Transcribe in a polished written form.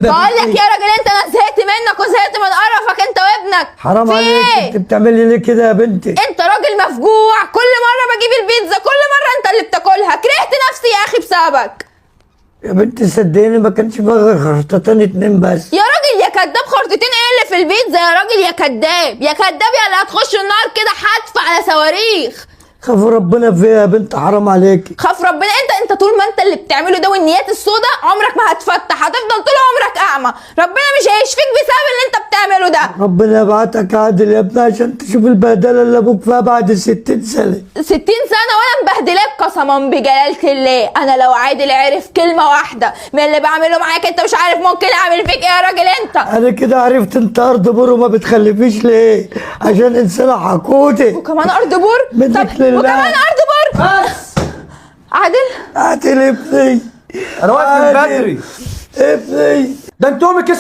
بقول لك يا راجل انت، انا زهقت منك وزهقت من قرفك انت وابنك. حرام في عليك. ايه؟ انت بتعملي ليه كده يا بنتي؟ انت راجل مفجوع، كل مرة بجيب البيتزا كل مرة انت اللي بتاكلها. كرهت نفسي يا اخي بسببك. يا بنتي صدقيني ما كانش فيها غير خرطتين اتنين بس. يا راجل يا كداب، خرطتين ايه اللي في البيتزا؟ يا راجل يا كداب يا كداب، يا اللي هتخش النار كده حتف على صواريخ. خافوا ربنا فيها يا بنت، حرام عليك. خاف ربنا انت طول ما انت اللي بتعمله ده والنيات السوداء عمرك ما هتفتح، هتفضل طول عمرك اعمى. ربنا مش هيشفيك بسبب اللي انت بتعمله ده. ربنا يبعتك عادل يا ابني عشان تشوف البهدله اللي ابوك فيها بعد 60 سنة. 60 سنة وانا مبهدلاك قسما بجلالة الله. انا لو عادل عرف كلمة واحدة من اللي بعمله معاك انت مش عارف ممكن اعمل فيك ايه يا راجل انت. انا كده عرفت انت ارض بور وما بتخلفيش ليه، عشان انسانه حقودي. وكمان ارض بور؟ منك طب لله. وكمان ارض بور. بس عادل عادل ابني، انا واقف من عادل. بدري. ابني. ده انت امك.